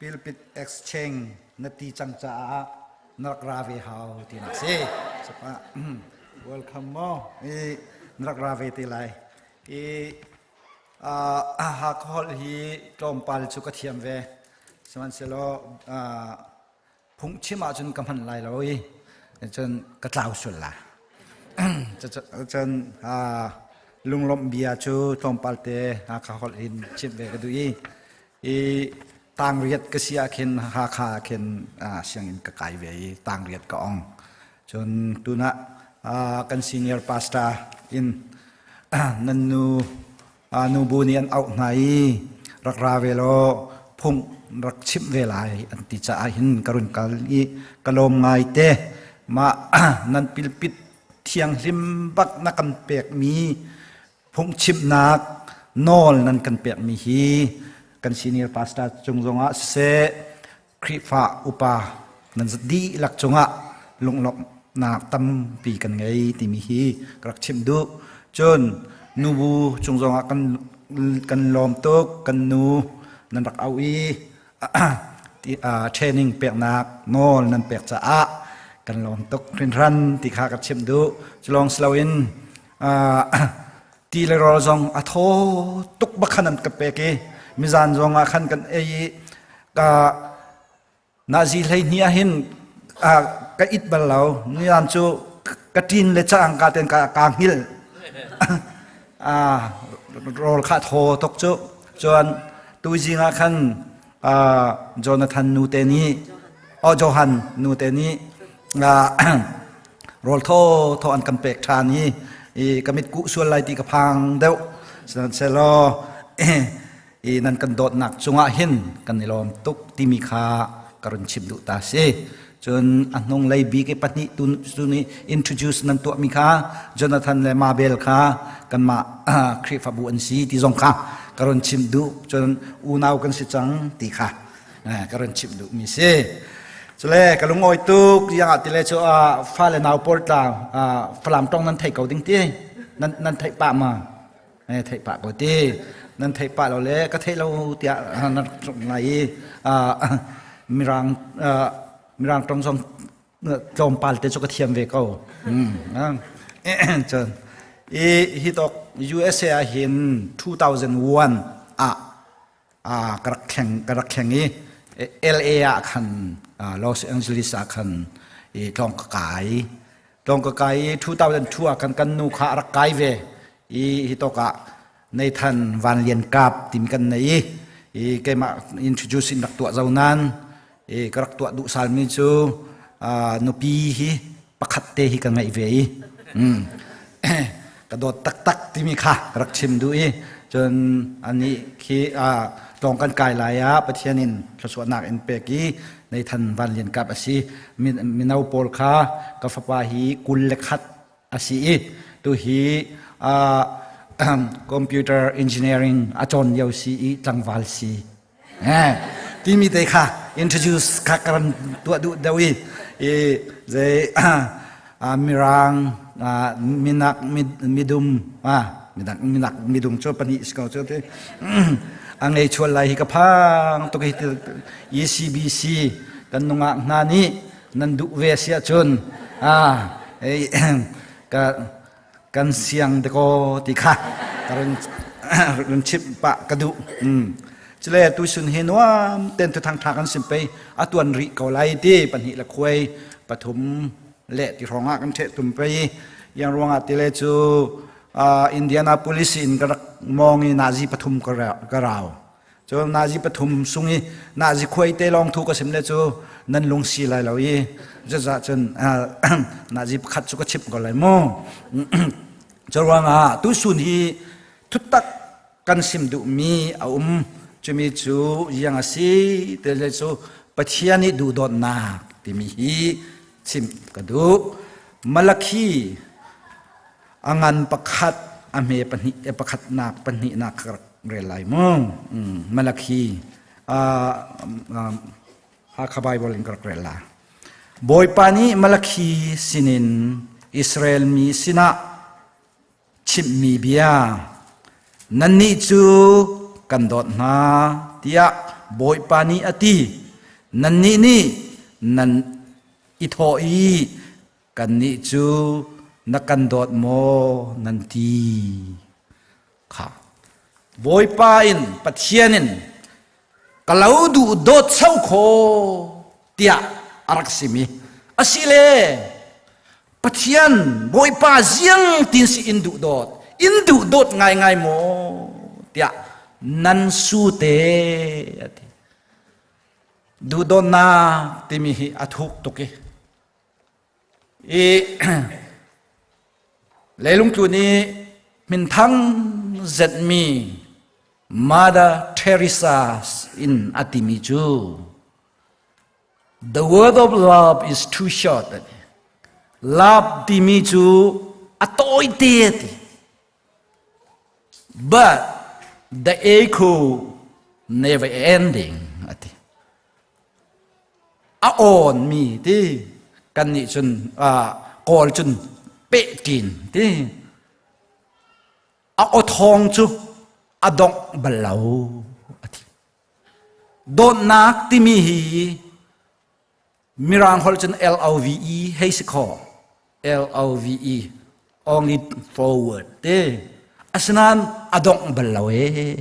Pilpit exchange na ti cang caah na rak ra ve hau ti na si. Sapa welcome mo i na rak ra ve te lai. I Hakha hi tlawmpal cu ka thiam ve. Sihmanhsehlaw phungchim ahcun ka hman lai lo i cun ka tlau sual la. Cun lunglawmh bia cu tlawmpal te Hakha holh in chimh ve ka duh i i tangriat ka si ah khin Hakha ah khin sianginn ka kai ve i tangriat ka ong. Cun tunah kan senior pastor in nan nu nubu nih an auh hna i rak ra ve law phung rak chimh ve lai an ti caah hin ka run kal i ka lawm ngai te. Mah nan pilpit thianghlim bak na kan pekmi phungchimnak nawl nan kan pekmi hi kan senior pastor cung zongah siseh Khrihfa upa nan dihlak cungah lunglawmhnak tampi kan ngei timi hi ka rak chimh duh. Cun nubu cung zongah kan kan lawm tuk kan nu nan rak auh i training peknak nawl nan pek caah kan lawm tuk hrinhran ti kha ka chimh duh. Culawng si loin ti le rawl zong a thaw tuk bak khan an ka pek i mizan zong ah khan kan ei i ka nazi 12 ah hin ka it bal lo. Nizan cu ka ṭin le caang ka ten ka ka hngil rawl kha thaw tuk cu. Cun tuzing ah khan Jonathan nu te nih oh Johan nu te nih rawl thaw thaw an kan pek ṭhan i ka mit kuh sual lai ti ka phang deuh. Sihmanhsehlaw i nan kan dawtnak cungah hin kan i lawm tuk timi kha ka run chim duh ta si. Cun a hnung lei bik i pahnih tu nih introduce nan tuahmi kha Jonathan le Mabel kha kanmah Khrihfabu an si ti zong kha ka run chim duh. Cun unau kan si cang ti kha ka run chim duhmi si. Cule ka lungawi tuk yang ah tile cu fale nau pawl tla Falam tong nan thei ko ding ti nan nan theih pah ma theih pah ko ti nan theih pah lo le ka theih lo tiah nan rak ngai i mirang mirang tong zong tlawmpal te cu ka thiam ve ko. Cun i hi tok USA ah hin 2001 ah ka rak thleng ka rak thleng i LA ah khan, Los Angeles ah khan i tlawng ka kai. Tlawng ka kai i 2002 ah khan kan nu kha a rak kai ve i hi tawk ah Nathan Van Lian Kap timi kan nei i i keimah introduce in rak tuah zo nan i ka rak tuah duh salmi cu nupi hi pakhat te hi ka ngeih ve i ka dawt taktak timi kha ka rak chim duh i cun anih khi tlawng kan kai lai ah Pathian in thluachuahnak in pek i Nathan Van Lian Kap a si. Mino pawl kha ka fapa hi 21 a si i tu hi computer engineering a cawn lio si i tlangval si timi te kha introduce kha ka ran tuah duh deuh i i zei mirang minak midum minak minak midum cu pahnih si ko cu ti a ngei chual lai hi ka phang tuk hi. ECBC kan nungak hna nih nan duh ve si ahcun ka kan siang dekaw ti kha ka run chimh pah ka duh. Cule tuisun hi nuam ten thuthang tha kan sim pei a tuan rih ko lai ti pahnih le khuai pathum le ti hrawng ah kan ṭheh tum pei yang ruangah tile cu Indianapolis in ka rak mong i nazi pathum ka rau. Cun nazi pathum sung i nazi khuai te lawng thu ka sim le cu nan lung si lai lo i zazah cun nazi pakhat cu ka chimh ko lai mu. Curuangah tusun hi thutak kan sim duhmi a um. Cumi cu iang a si te le cu Pathian i duhdawtnak timi hi chim ka duh. Malakhi a ngan pakhat a hme pahnih pakhatnak pahnihnak ka rak rel lai mu. Malakhi Hakha Bible in ka rak rel la. Bawipa nih Malakhi sinin Israel mi sinah chimhmi bia: Nannih cu kan dawt hna tiah Bawipa nih a ti. Nannih nih nan i thawh i kannih cu na kan dawt maw nan ti. Kha Bawipa in Pathian in ka lo duh dawt sau kho tiah a rak simi asile Pathian Bawipa ziang tin si in duh dawt in duh dawt ngaingai maw tiah nan su te ati duhdawtnak timi hi a thuk tuk i i leilung tlu nih minthang zetmi Mother Teresa in a timi cu The word of love is too short. Love timi cu a tawi te ti. But the echo never ending ati. A awn mi ti kan nih cun kawl cun peh tin ti. A aw thawng cu a dongh bal lo ati. Dawtnak timi hi Mirang holh cun L-O-V-E hei si khaw. L-O-V-E only forward te. Asinain a dongh bal lo ee.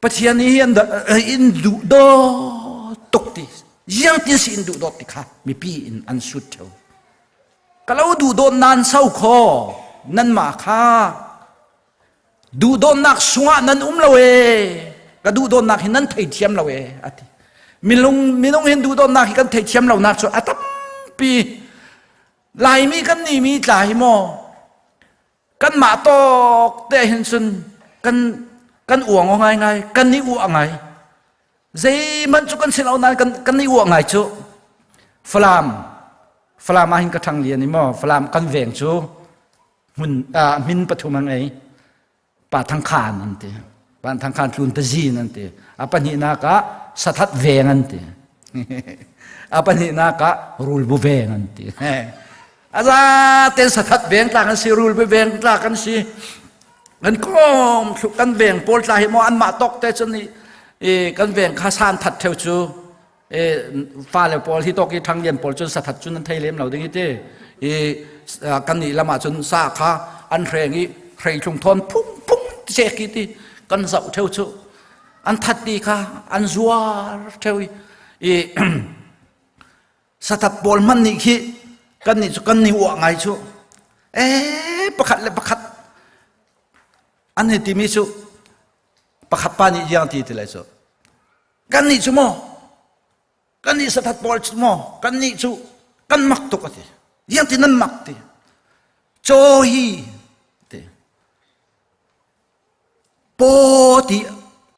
Pathian hi an in duh dawt tuk ti ziang tin si in duh dawt ti kha mipi in an sut theo. Ka lo duh dawt nan sau kho nan mah kha duh dawtnak sungah nan um lo ee ka duh dawtnak hi nan theithiam lo ee ati. Minung minung hin duh dawtnak hi kan theithiam lo nak cu a tampi Laimi kan ni mi tla hi maw kanmah tawk te hin cun kan kan uang ngai ngai kan i uah ngai zeihmanh cu kan si lo nain kan kan i uah ngai cu Falam Falam ah hin ka ṭhang lian i maw Falam kan veng cu hmun min pathum a ngei Pa Thang Khan an ti Pa Thang Khan tlun tazin an ti a pahnihnak ah sathat veng an ti a pahnihnak ah rulbu veng an ti aza ten sathat veng tla kan si rulbu veng tla kan si kan kom thluk kan veng pawl tla hi maw an mah tok te cun i kan veng kha san that theu cu e fale pawl hi tok i ṭhanglian pawl cun sathat cun an thei lem lo ding i ti i kan nih lam ah cun sa kha an hreng i hreitlung thawn phung phung cek i ti kan zoh theu cu an that ti kha an zuar theu i i sathat pawl hman nih khi kan nih cu kan nih uah ngai cu e pakhat le pakhat an hei timi cu pakhat pa nih iang ti ti lai cu Kannih cu maw kannih sathat pawl cu maw kannih cu kan mak tuk a ti. Ziang ti nan mak ti. Caw hi ti. Paw ti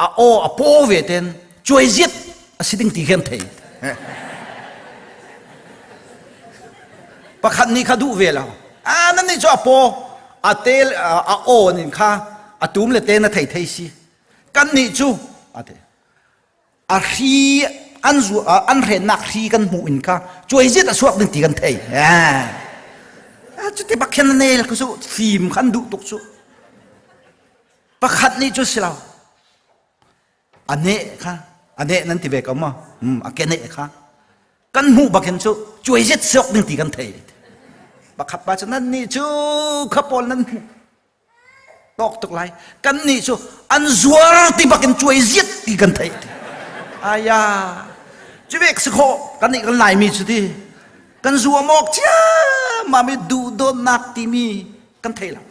a aw a paw ve ten cuai ziat a si ding ti khan thei. Pakhat nih kha duh ve lo. A nan nih cu a paw a tel a aw nin kha a tum le te na thei thei si. Kannih cu a ti a hri an zu an hrennak hri kan hmuh in kha cuaizit a chuak ding ti kan thei cuti bak khin nel ku su fim khan duh tuk cu pakhat nih cu si lo a ne kha a ne nan ti ve ko ma a ke ne kha kan hmuh bakin cu cuaizit siok ding ti kan thei pakhat pa cu nan nih cu kha pawl nan hmuh Tawk tuk lai. Kan nih cu an zuar ti bak in cuai ziat ti kan theih. Aya. Cu vek si khawh kan nih kan Laimi cu ti. Kan zuam awk ciammam i duhdawtnak timi kan thei lo.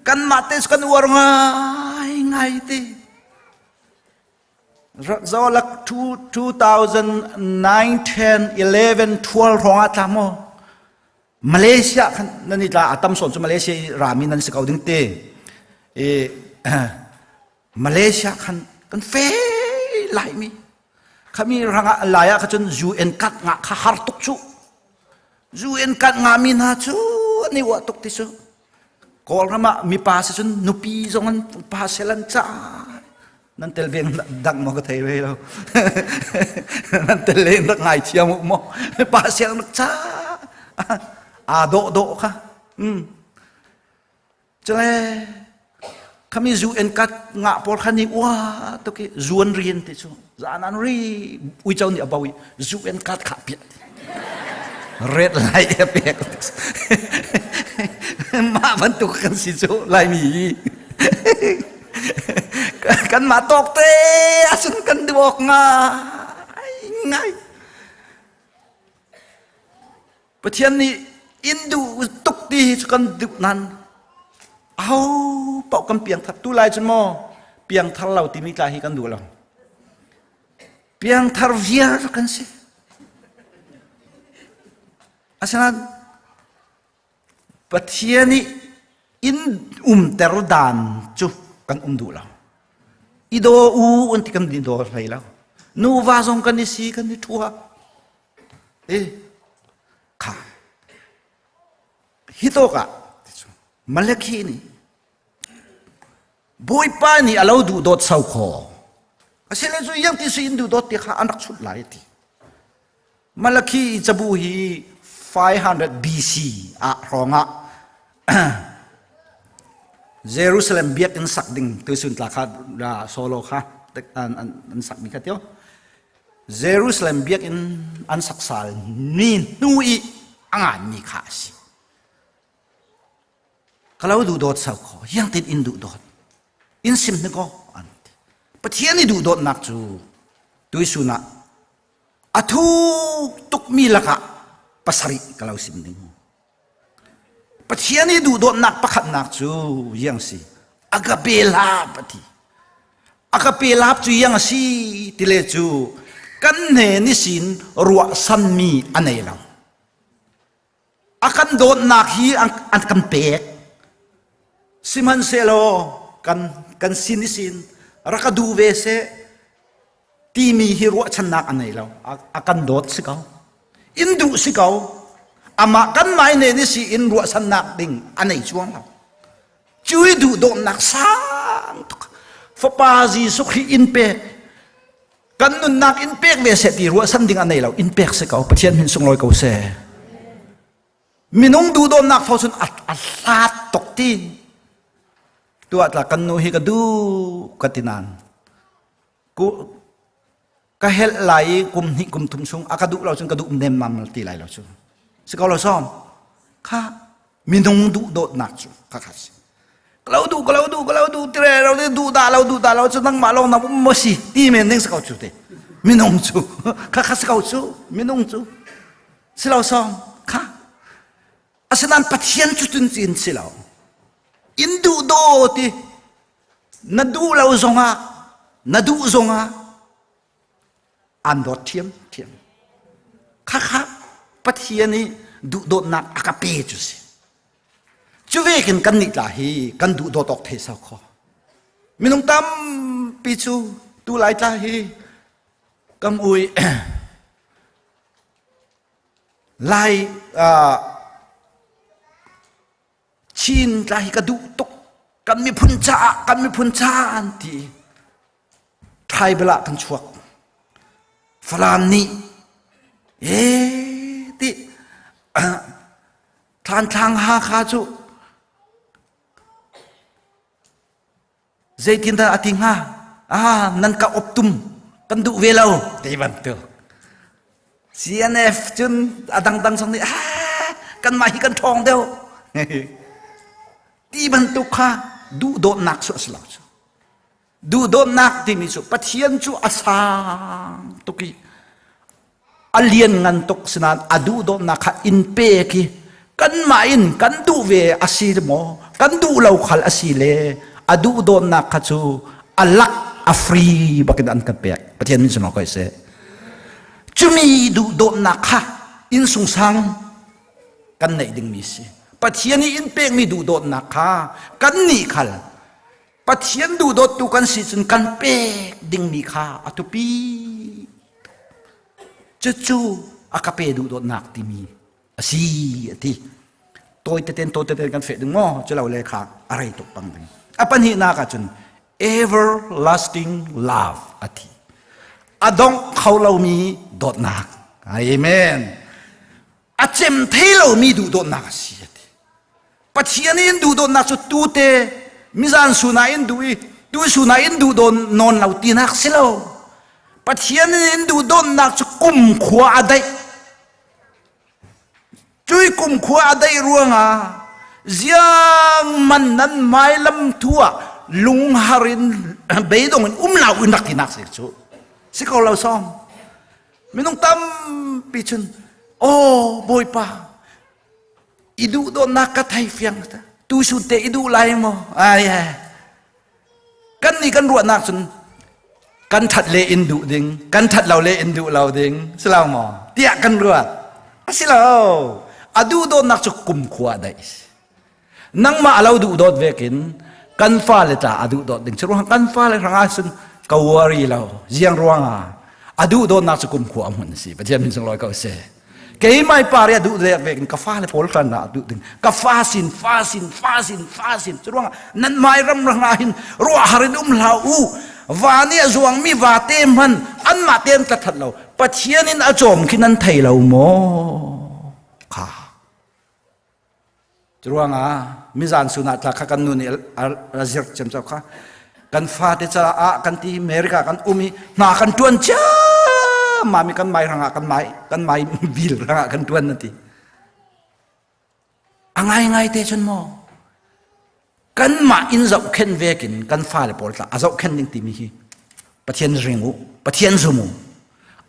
Kanmah te kan uar ngai ngai ti. Zolak 2009, 10, 11, 12 hrawng ah tla maw? Malaysia khan nan i tla a tam sawn cu Malaysia i rami nan si ko ding te i Malaysia khan kan fe laimi khami rangah lai ah kha cun UN kat nga kha har tuk cu UN kat nga mi hna cu an i uah tuk ti cu Kawlram ah mipa si cun nupi zong an pa sel an ca nan tel ve dang maw ka thei ve lo nan tel len rak ngai thiam u maw pa siang rak cha aa dawh dawh kha um cule Khami zu en kat nga pawl khan ni ua to ki zuan rian ti cu zan an ri uico nih a bo i zu en kat kha piah red light a pek. Mah bantuk kan si cu Laimi hi. Kan mah tawk te asun kan duh awk ngai ngai. Pathian nih in duh tuk ti hi cu kan duh nan aho paoh kan piangthar tu lai cu maw piangthar lo timi tla hi kan duh lo. Piangthar viar kan si. Asinain Pathian nih inn umter dan cu kan um duh lo. I daw u an ti kan i daw hlei lo. Nuva zong kan i si kan i ṭhua. E kha hi tawk ah Malakhi nih Bawipa nih a lo duh dawt sau khaw. Asile cu yang ti si in duh dawt ti kha an rak chut lai ti. Malakhi cabu hi 500 BC ah hrawng ah Jerusalem biakinn sak ding tuisun tla kha solo kha an sak mi kha tio. Jerusalem biakinn an sak sal ni hnu i a ngan mi kha a si. Ka lo duh dawt sau kho hiang tin in duh dawt in sim hni ko an ti. Pathian i duh dawtnak cu tuisun ah a thuk tukmi lakah pasarih ka lo sim ding. Pathian i duhdawtnak pakhatnak cu iang si agape love a ti. Agape love cu iang a si tile cu kan hne ni sin ruahsanmi a nei lo. A kan dawtnak hi an kan pek. Sihmanhsehlaw kan kan sin i sin rak ka duh ve seh timi hi ruahchannak a nei lo. A kan dawt si ko. In duh si ko. Amah kan mai ne ni si in ruahchannak ding a nei chuang lo. Cu i duh dawtnak sang tuk. Fapa Jesuh Khrih in pek. Kan nunnak in pek ve seh ti ruahchan ding a nei lo. In pek si ko. Pathian min sunglawi ko seh. Minung duhdawtnak tho cun a hlat tuk ti. Tuah tla kan nu hi ka duh ka ti nain ka helh lai i kum hnih kum thum chung a ka duh lo cun ka duh nemmam ti lai lo cu. Si ko lo som. Kha minung duh dawtnak cu kha kha si. Ka lo duh ka lo duh ka lo duh tire lo duh dah lo duh dah lo cu nangmah lawng na um maw si ti men ding si ko cu te. Minung cu kha kha si ko cu minung cu. Si lo song kha asinain Pathian cu tun cin si lo in duh daw ti na duh lo zongah na duh zongah an dawt thiam thiam kha kha Pathian i duhdawtnak a ka pe cu si cu vekin kan nih tla hi kan duh dawt awk thei sau kho minung tampi cu tu lai tla hi kam ui Lai Chin tla hi ka duh tuk. Kan miphun caah, kan miphun caah an ti. Tribal ah kan chuak. Falam nih ee ti Thantlang Hakha cu Zeitindah a ti hnga? Ah, nan ka optum kan duh ve lo ti bantuk. CNF cun a dangdang zong nih ah kanmah hi kan ṭhawng deuh ti bantuk kha duhdawtnak cu a si lo cu. Duhdawtnak timi cu Pathian cu a sang tuk i a lianngan tuk sinain a duhdawtnak kha in pek i kanmah in kan duh ve a si maw kan duh lo khal a si le a duhdawtnak kha cu a lak a free bakin an kan pek. Pathian min sunglawi ko seh. Cumi duhdawtnak kha inn sungsang kan neih dingmi si. Pathian i in pekmi duhdawtnak kha kan nih khal Pathian duhdawttu kan si cun kan pek dingmi kha a tupi. Cucu a ka pe duhdawtnak timi a si a ti. Tawi teten tawi teten kan feh ding maw culo le kha a rei tuk pang ding. A pahnihnak ah cun everlasting love a ti. A dongh kho lomi dawtnak. Amen. A cem thei lomi duhdawtnak a si a ti. Pathian in duhdawtnak cu tute. Mizan suna in duh i tu suna in duh dawn nawn lo tinak si lo. Pathian in duh dawnnak cu kum khua a daih. Cui kum khua a daih ruangah ziang man nan mai lam thu ah lunghar in beidong in um lau in rak tinak si cu. Si ko lo song. Minung tampi cun aw Bawipa i duh dawtnak ka thei fiang tu sun te i duh lai maw ai kan nih kan ruahnak cun kan that le in duh ding kan that lo le in duh lo ding si lo maw tiah kan ruat a si lo a duh dawtnak cu kumkhua daih Nangmah a lo duh dawt vekin kan fale tla a duh dawt ding. Curuang kan fale hrangah cun ka worry lo. Ziang ruangah a duh dawtnak cu kumkhua a hmun si. Pathian min sunglawi ko seh. Keimai par a duh dek vekin ka fale pawl hran ah a duh ding. Ka fa sin, fa sin, fa sin, fa sin. Curuangah nan mai ram rangah hin ruah har in um hlah u. Va nih a zuangmi vate hman anmah tein tla that lo. Pathian in a cawm khi nan thei lo maw? Kha. Curuangah mizan sunah tla kha kan nu nih a zirh cemco kha kan fate caah kan ti America kan um i hna kan tuan ciammam i kan mai hrangah kan mai kan mai bil hrangah kan tuan na ti. A ngaingai te cun maw kanmah in zohkhenh vekin kan fale pawl tla a zohkhenh ding timi hi Pathian ring u Pathian zum u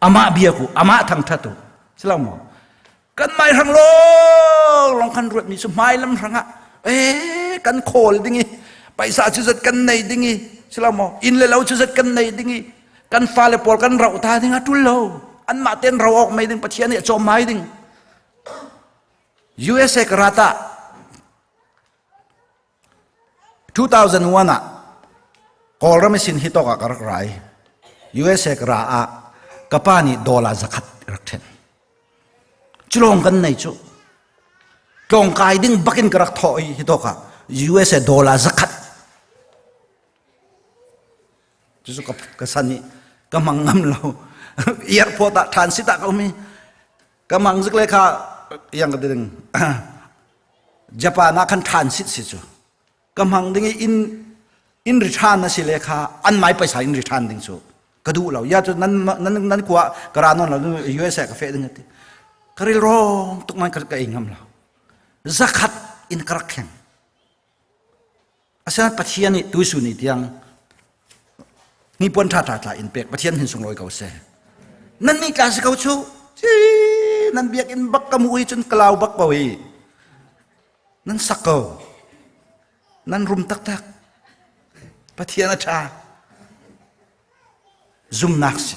amah biak u amah thangthat u si lo maw kan mai hrang lawng lawng kan ruat mi cu hmai lam hrang ah eh kan khawl ding i paisa cu zat kan nei ding i si lo maw inn le lo cu zat kan nei ding i kan fale pawl kan rauh ta ding a tul lo anmah ten ro awk mei ding Pathian nih a cawm mai ding USA ka rata 2001 ah Kawlram sin hi tawk ah ka rak rai. USA ka ra ah ka pa nih dollar zakhat rak ṭhen. Culawng kan nei cu. Tlawngkai ding bakin ka rak thawh i hi tawk ah USA dollar zakhat. Cucu ka, ka san i ka mang ngam lo. Airport ah transit ah ka um i ka mang zik le kha yang ka ding Japan ah khan ṭhan sit si cu ka hmang ding i in in return na si le kha an mai paisa in return ding cu ka duh lo ya cu nan nan nan khua ka ra non lo USA ka fe ding ati ka ril rong tuk man ka ka ei ngam lo zakhat in ka rak thleng Asinain Pathian nih tuisun ni tiang hnipuan ṭhaṭha tla in pek Pathian hin sunglawi ko seh. Nan nih tla si ko cu. Ci nan biakinn bak ka mu hi cun ka lau bak ko hi. Nan sak ko. Nan rum taktak. Pathian a ṭha. Zumnak si.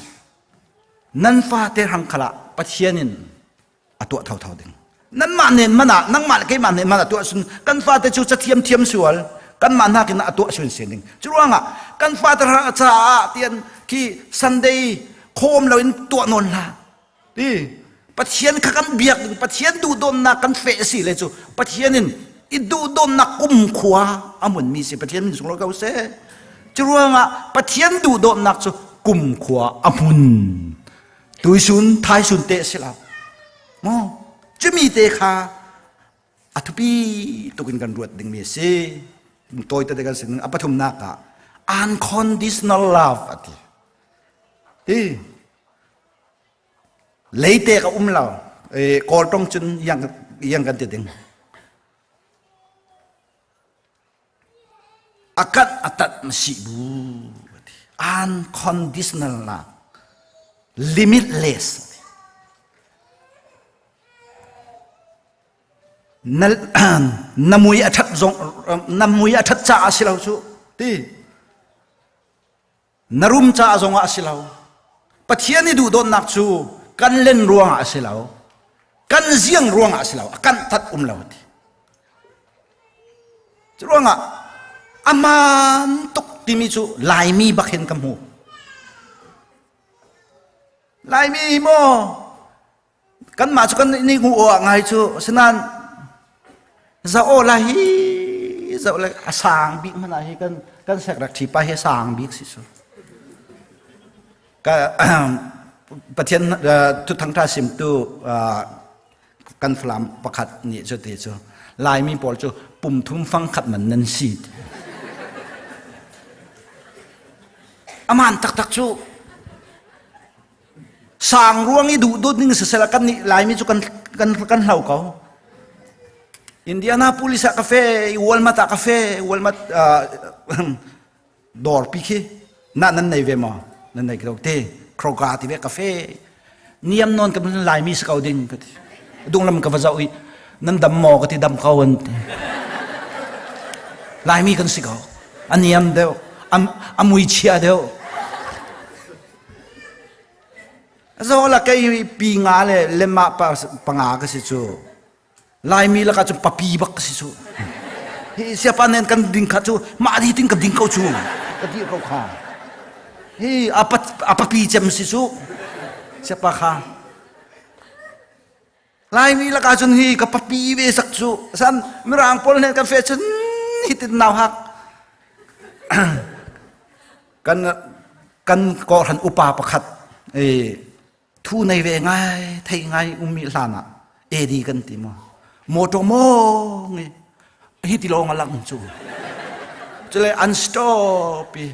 Nan fate hrang khala Pathian in a tuah thotho ding nanmah nen man ah nangmah le keimah nen man ah tuah sun kan fate cu cathiam thiam sual kanmah nakin a tuah sun sin ding cu ruangah kan fate caah tian khi Sunday khawm loin tuah nawn hlah ti Pathian kha kan biak ding Pathian duhdawtnak kan feh si le cu Pathian in i duhdawtnak kumkhua a munmi si Pathian min sunglawi ko seh cu ruangah Pathian duhdawtnak cu kumkhua a hmun Tuisun thaisun te si lo. Maw cumi te kha a thupi tuk in kan ruat dingmi a si. Tawi tete kan sin a pathumnak ah unconditional love a ti. Ti leite ka um lo. E, kawl tong cun yang yang kan ti ding. A kanh a tat na si bu unconditional love limitless na na mui a that zong na mui a that caah si lo cu ti Na rum caah zongah a si lo. Pathian i duhdawtnak cu kan len ruangah a si lo. Kan ziang ruangah a si lo. A kan tat um lo ti. Cu ruangah aman tuk timi cu Laimi bak hin ka hmu. Laimi hi maw kanmah cu kan ni ngu aw ngai cu asinain zoh aw la hi zoh le a sang bik hmanh ah hi kan kan sekrak ṭhi pa hi a sang bik si su ka Pathian thuthang ṭha simtu kan Falam pakhat nih cu ti cu Laimi pawl cu pum thum fang khat man nan si. Aman taktak cu sang ruang i duh dawt ning sisela kan nih Laimi cu kan kan kan hlau ko. Indianapolis ah cafe, Walmart ah cafe, Walmart dawr pi khi na nan nei ve maw? Nan nei ko te. Kroger ti ve cafe. Niam non ka Laimi si ko ding ka ti. Dunglam ka va zoh i nan dam maw ka ti dam ko an ti. Laimi kan si ko. A niam deuh, a mui chia deuh. Zo la kei pi nga le lema pa panga ka si cu. Laimi laka cu papi bak ka si cu. Hi siapa nen kan ding kha cu mah di tin ka ding ko cu. Ka dir ko kha. Hi a papi cem si cu. Siapa kha. Laimi lakah cun hi ka papi ve sak cu san mirang pawl nen kan fe cun hi tin nau hak kan kan kawhran upa pakhat e thu nei ve ngai thei ngai ummi hlan ah AD kan ti mo motor mo ngi hi ti lawng a lang cu cule an stop i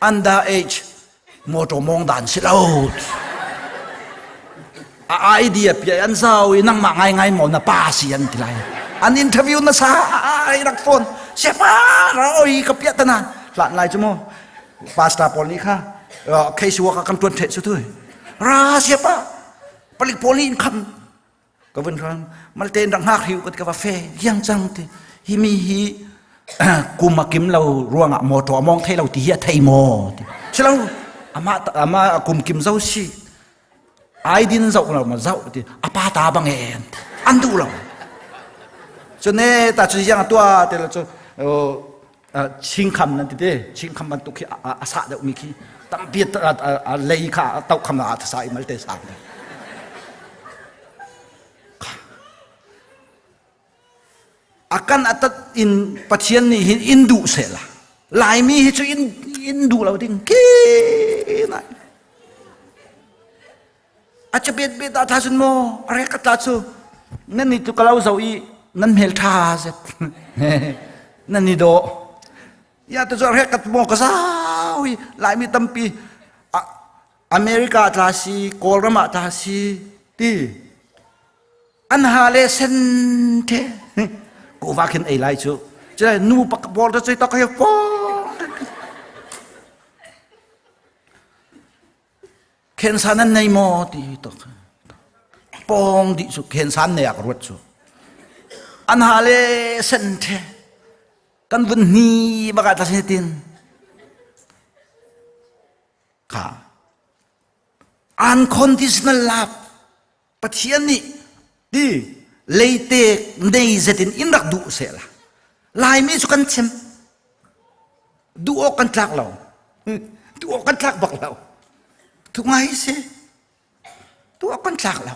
under age motor mong dan si lo a idea pia an zau i nangmah ngai ngai maw na pa si an ti lai an interview na sa ai rak phone sepa ra oi ka pia tana hlan lai chu mo pastor pawl nih kha case work kan tuan the chu tu ra sepa palik pawl nih in kham Ka vun hram malte rak ngak hiu ka va fe yang cang ti hi mi hi kum a kim lo ruangah motor a mong thei lo ti hi a thei maw ti silo ama ama kum kim zo si ai din zo lo ma zau ti apa ta bang e an du lo chu ne ta chu yang tua te lo chu chingkham nan ti te chingkham bantuk khi a sah deuh mi khi tampi a lei kha a tauh kham ah sa i malte sang a kan atat in pathian nih hin in duh seh la laimi hi cu in in duh lo ding ki nai A cabet bet ah tla cun maw a rek ka tla cu nan ni tu ka lo zo i nan hmel tha zet nan ni dawh ya tu cu rek ka maw ka zau i laimi tampi America tla si Kawlram ah tla si ti an ha le sen the kuva khin ei lai cu cu nu pak bol ta cui tok he fo Khensan an nei maw ti tok. Pong dih cu khensan nei ah ka ruat cu. An ha le sen the. Kan vun hni bak ah tla tin. Kha. Unconditional love. Pathian nih ti leite nei zetin in rak duh seh la. Laimi cu kan chim. Duh awk kan tlak lo. Duh awk kan tlak bak lo. Thu ngai si. Duh awk kan tlak lo.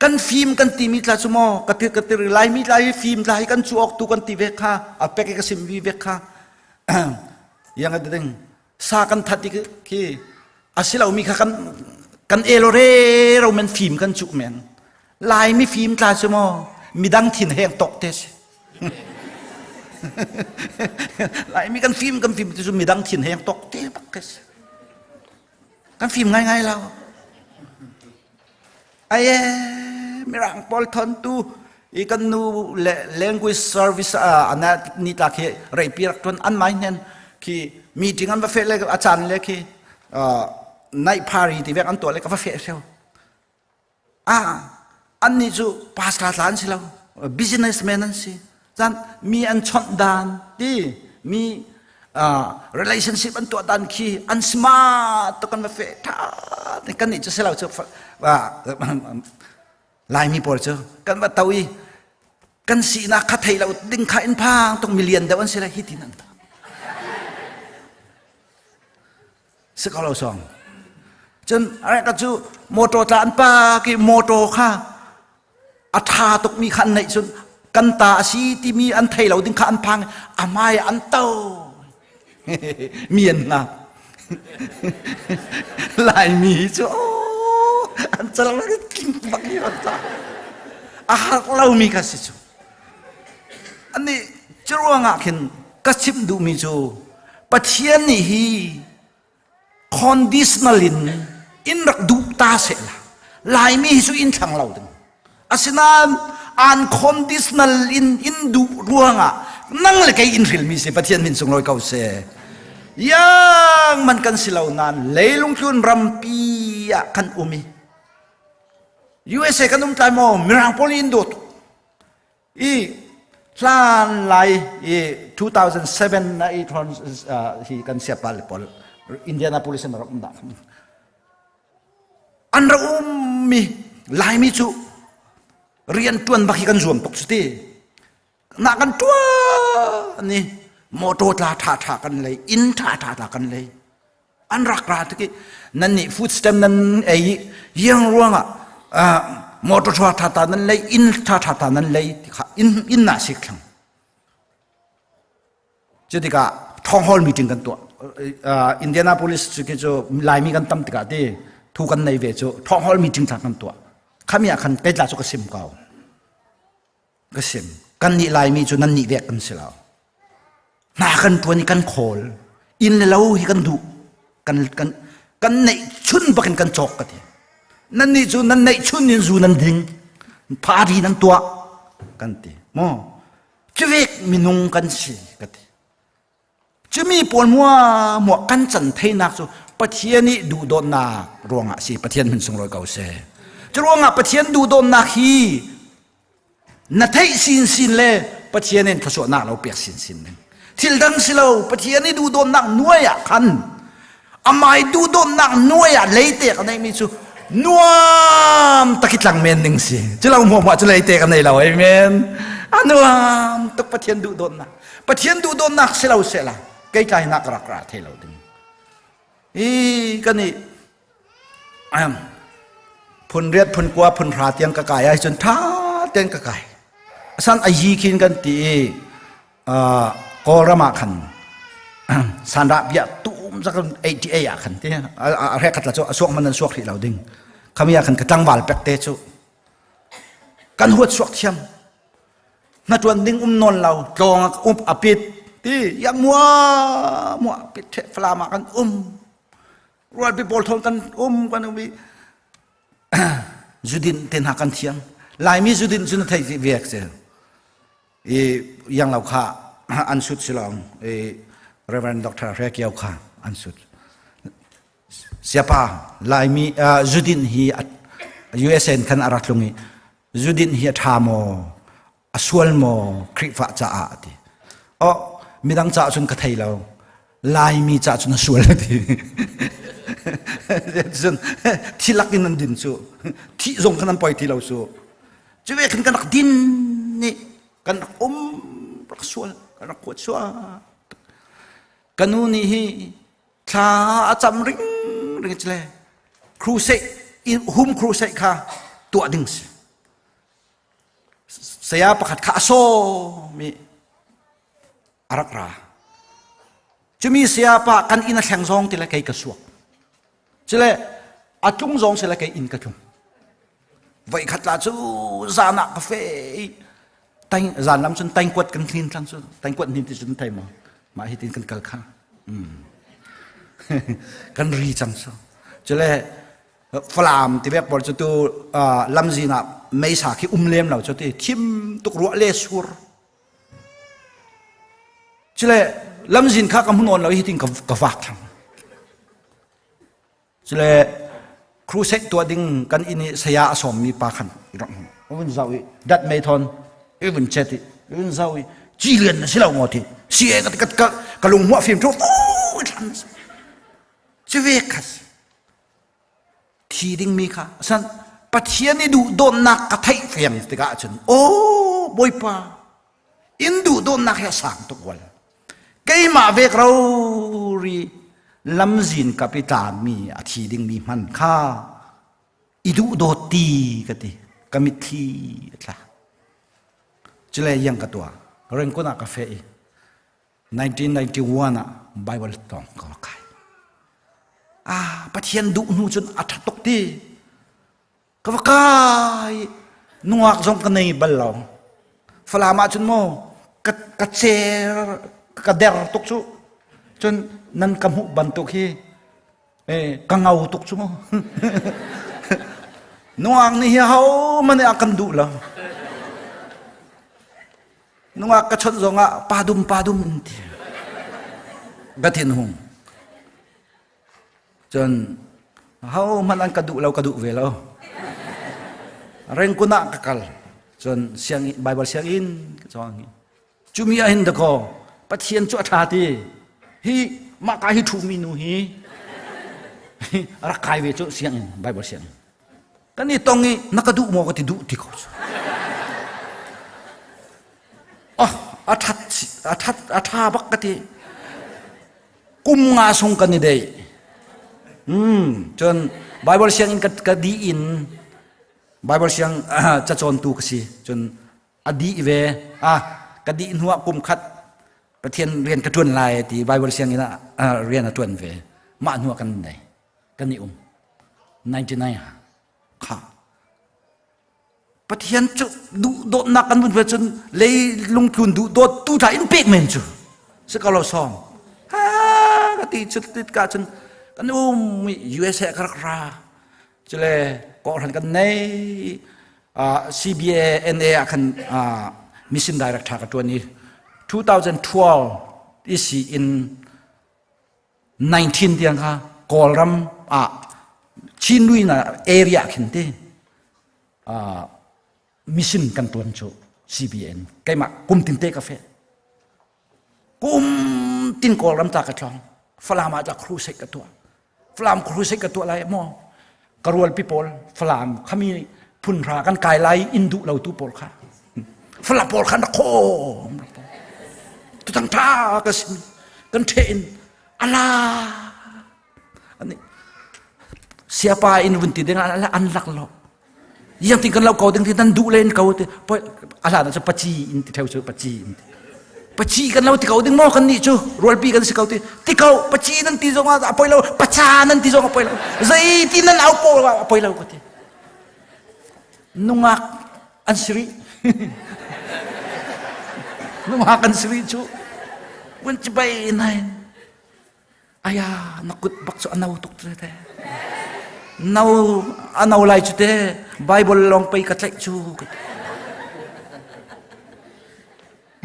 Kan fim kan timi tla cu maw ka ti ka ti Laimi tla hi fim tla hi kan cu awk tu kan ti ve kha a pek i ka sim vi ve kha yang a ding sa kan that i khi a si lomi kha kan kan elo re ro men fim kan cuh men Laimi fim tla cu maw midang thin heng tok te si Laimi kan fim kan fim ti cu midang thin heng tok te bak ke si kan fim ngai ngai lo Aye, mirang pawl thontu i kan nu le language service ana ni tla khi reipi rak tuan an mai hnen khi meeting an va fe le a chan le khi night party ti vek an tuah le ka va fe hreu ah an nih cu pastor tla an si lo businessman an si chan mi an chawnh dan ti mi relationship an tuah dan khi an smart tuk kan va fe tha kan nih cu si lo cu Laimi pawl cu kan va to i kan sinak kha thei lo ding kha in phang tuk million deuh an si lai hi tin an ta si ko lo song cun ka cu motor tla an pa ki motor kha a ṭha tukmi kha an neih cun kan ta a si timi an thei lo ding kha an phang a hmai an to mi an ngak Laimi cu an cal bak hi an ta a hark lomi kha si cu ani cu ruangah khin ka chimh duhmi cu. Pathian nih hi conditional in in rak duh ta seh la Laimi hi cu in thlang lo ding. Asinain unconditional in in duh ruangah nang le kei in hrilmi si Pathian min sunglawi ko seh. Yang man kan si lo nain leilung tlun rampi ah kan um i USA kan um tlai maw mirang pawl in dawt i hlan lai i 2007 na i thon hi kan siapa le pawl Indianapolis in rak um dah an rak ummi Laimi cu rian ṭuan bak hi kan zuam tuk cu ti na kan ṭuan ni motor tla ṭha ṭha kan lei inn ṭha ṭha tla kan lei an rak ra tik i nan nih food stamp nan ei i iang ruangah motor ṭha ṭha ta nan lei inn ṭha ṭha ta nan lei ti kha inn inn na sik thlang Cu tikah town hall meeting kan tuah. Indianapolis cu khi cu Laimi kan tam tikah ti thu kan nei ve cu town hall meeting tla kan tuah. Khami ah khan kei tla cu ka sim ko. Ka sim. Kan nih Laimi cu nan nih vek kan si lo. Hna kan tuan i kan khawl. Inn le lo hi kan duh. Kan kan kan neih chun bakin kan cawk ka ti. Nan nih cu nan neih chun in zu nan ding. Party nan tuah kan ti. Maw Civik minung kan si ka ti. Cumi pawl mua mua kan can theinak cu Pathian nih duhdawtnak ruangah si Pathian min sunglawi ko seh. Cu ruangah Pathian duhdawtnak hi na theih sinsin le Pathian in thluachuahnak lo pek sinsin ding. Thil dang si lo Pathian i duhdawtnak nuai ah khan amai duhdawtnak nuai ah leite ka neihmi cu nuam tak i tlang men ding si cu lo hmuahhmuah cu leite ka nei lo amen a nuam tuk Pathian duhdawtnak Pathian duhdawtnak si lo sehla kei tlai nak rak ra thei lo ding hi kan i phun riat phun kua phun hra tiang ka kai ai cun tha ten ka kai asan a yi khin kan ti i Kawlram ah khan sanrah bia tum zak 88 ah khan ti a hrek khat la cu a suak man an suak hrih lo ding khami ah khan ka tlangval pek te cu kan huat suak thiam na tuan ding um nawn lo tlawng up a pit ti ya mua mua pit the falam ah kan um rualpi pawl thon kan um kan um i zudin te hna kan thiam laimi zudin cu na thei vek se i yang lo kha an sut silong i Reverend Dr. Hre Kio kha an sut siapa laimi zudin hi USA in khan a rak tlung i zudin hi a ṭha maw a sual maw Khrihfa caah a ti oh midang caah cun ka thei lo Laimi caah cun a sual a ti cun thi lak in an din cu thih zong khan an poi ti lo cu cu ve khan kan rak din nih kan rak um rak sual kan rak kuat sual ka nu nih hi thla a cam ring ring le crusade hum crusade kha tuah ding si saya pakhat kha a sawm i a rak ra cumi sayapa kan inn a thleng zong ti le kei ka suak cule a tlung zong si le kei inn ka tlung voikhat la cu zan ah ka fe taing zan lam cun taingkuat kan thlin thlang cu taingkuat hnin ti cun thei maw mah hi tin kan kal kha kan ri cang cu cule Falam ti vek pawl cu tu lamzin ah meisa khi um lem lo cu ti thim tuk ruah le sur Cule lamzin kha ka hmun awn lo hi tin ka vak thang. Cule crusade tuah ding kan inn i saya a sawmmi pa khan rak vun zau i dat mei thon i vun chet i vun zau i ci lian na si lo ngaw ti si e ka ka ka lung hmuah fim thu fu thlan ci ve khas thi dingmi kha san Pathian i duh dawtnak ka theih fiang tikah cun aw Bawipa in duh dawtnak hi a sang tuk wal keimah vek rori lamzin kap i tlami a thi dingmi hman kha i duh dawt ti ka ti ka mitthli a tla cule yang ka tua rengkun ah ka fe i 1991 ah Bible tong ka kai ah Pathian duh hnu cun a ṭha tuk ti Ka va kai nungak zong ka nei bal lo. Falam ah cun maw ka ka cer ka der tuk cu. Cun nan ka hmuh bantuk hi ka ngau tuk cu mu. Nungak nih hi ho man a kan duh lo. Nungak ka chawnh zong ah pa dum pa dum ti. Ka thin hung. Cun ho hmanh an ka duh lo ka duh ve lo. Rengkun ah ka kal. Cun siang Bible sianginn ka cawng. Cumi ah hin dakaw Pathian cu a ṭha ti. Hi mah ka hi ṭhumi nu hi rak kai ve cu sianginn Bible sianginn. Kan i tong i na ka duh maw ka ti duh ti ko cu. Oh, a ṭhat a ṭhat a ṭha bak ka ti. Kum nga sung kan i dei. Hmm, cun Bible sianginn ka, ka dih in Bible siang cacawntu ka si. Cun a dih ve ah ka dih hnuah kum khat Pathian rian ka ṭuan lai ti Bible sianginn ah rian a ṭuan ve mah hnuah kan nei kan i um 99 kha Pathian cu duh dawtnak kan vun ve cun lei lungtlun duh dawt tu tha in pek men cu si ko lo sawm ha ka ti cu tit ka cun kan um USA ka rak ra cule kawhhran kan nei CBA NA ah khan mission director ka ṭuan i 2012 isi in 19 tiang kha Kawlram ah Chinlui na area khin te mission kan tuan cu CBN keimah kum tin te ka fe Kum tin Kawlram ta ka tlawng. Falam ah ta crusade ka tuah. Falam crusade ka tuah lai maw? Ka rualpi pawl Falam khami phun hra kan kai lai in duh lo tu pawl kha. Falam pawl khan khom. Tutang tha ka sin kan the in ala ani siapa in vun ti ding an lak lo yang tin kan lo ko ding ti nan duh len ko ti poi ala na chu pachi in ti theu chu pachi in ti pachi kan lo ti ko ding mo kan ni chu rualpi kan si ko ti ti ko pachi nan ti zong a poi lo pacha nan ti zong a poi lo zei ti nan au po a poi lo ko ti nungak an siri nungak an siri chu vun chi bai nai Aya, na kut bak cu a no tuk cu te. No, a no lai cu te. Bible lawng pei ka tlaih cu.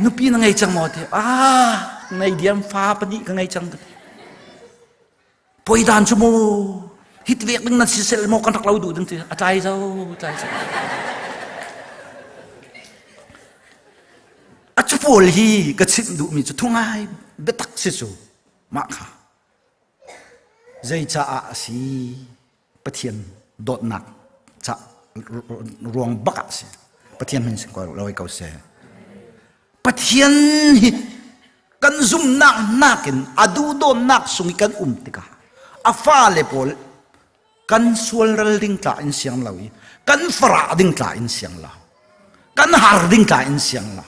Nupi na ngei cang maw ti? Ah, ngei diam fa pahnih ka ngei cang ka ti. Poi dan cu mu. Hit vek ding na si sel maw kan rak lo duh ding ti. A tlai zo, tlai zo. A cu pawl hi ka chimh duhmi cu thungai biatak si cu. Mah kha zeicaah a si? Pathian dawtnak ca ruang bak ah a si. Pathian min sin ko ko seh. Pathian hi kan zumhnak nakin a duhdawtnak sung i kan um tikah a fale pawl kan sual ral ding tla in siang lo i kan farah ding tla in siang lo kan har ding tla in siang lo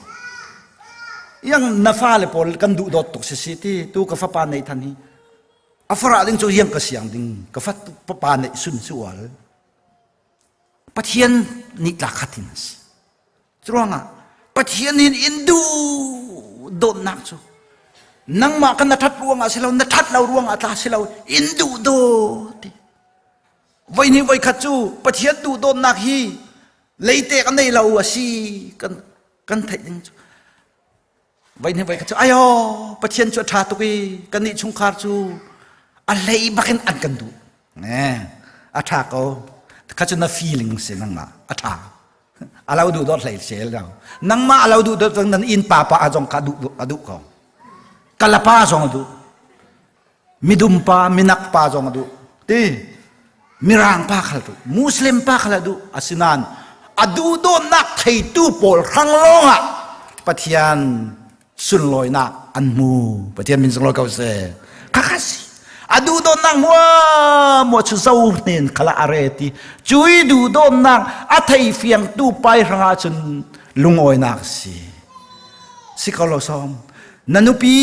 yang na fale pawl kan duh dawt tuk si si ti tu ka fapa nei than hi a farah ding cu yang ka siang ding ka fapa nei sun si ual Pathian nih tla khat in a si Curuangah Pathian hin in duh dawtnak cu nangmah kan na ṭhat ruangah si lo na ṭhat lo ruangah tla si lo in duh dawt ti voi hnih voi khat cu Pathian duh dawtnak hi leite kan nei lo a si kan kan theih ding cu voi hnih voi khat cu ayo Pathian cu a ṭha tuk i kannih chungkhar cu a hlei bakin an kan duh a ṭha ko kha cu na feeling si nangmah a ṭha a lo duh dawt hlei sel lo nangmah a lo duh dawt nan inn pa pa zong kha duh a duh ko kalapa zong a duh midum pa minak pa zong a duh ti mirang pa khal duh muslim pa khal a duh asinain a duh dawtnak theitu pawl hrang lawngah pathian sunlawinak an hmu pathian min sunglawi ko seh khakha si a duhdawtnak mua mua chu zo hnen khala are ti cui duhdawtnak a thei fiang tu pai hrangah cun lungawinak si si ko lo som na nupi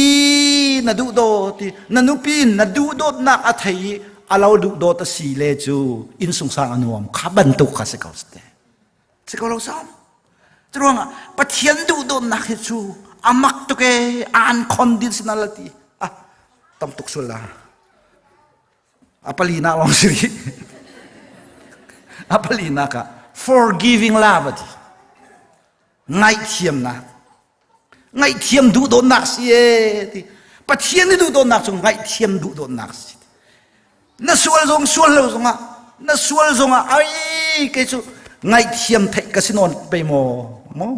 na duh dawt na nupi na duhdawtnak a thei i a lo duhdawt a si le cu inn sungsang a nuam kha bantuk kha si ko te Si ko lo sam. Curuangah Pathian duhdawtnak hi cu a mak tuk e unconditional ti. Ah. Tam tuk sul la. A palinak lawng si rih. A palinak ah forgiving love a ti. Ngaihthiamnak. Ngaihthiam duhdawtnak si e ti. Pathian nih duhdawtnak cu ngaihthiam duhdawtnak si. Na sual zong sual lo zongah na sual zongah ai kei cu ngaihthiam theih ka si nawn pe maw maw